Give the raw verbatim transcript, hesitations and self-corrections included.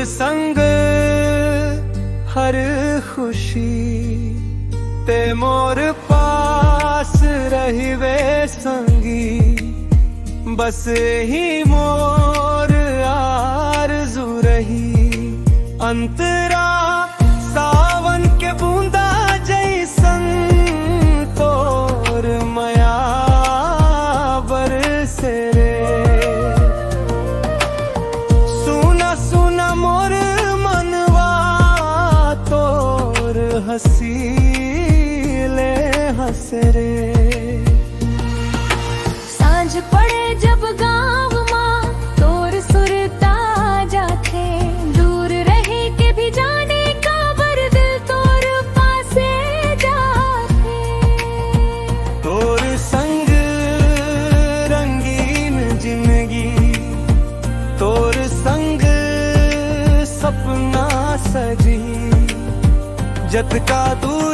संग हर खुशी ते मोर पास रहिबे संगी। बस ही मोर आरजू रही, अंतरा सावन के बूंदा जैसन तोर मया बरसे रे। सुना सुना मोर मनवा, तोर हंसी ले हंस रे। सांझ पड़े जब गांव मा, तोर सुरता जाथे। दूर रहे के भी जाने काबर, दिल तोर पासे जाथे। तोर संग रंगीन जिंदगी, तोर संग सपना सजी। जतका दूर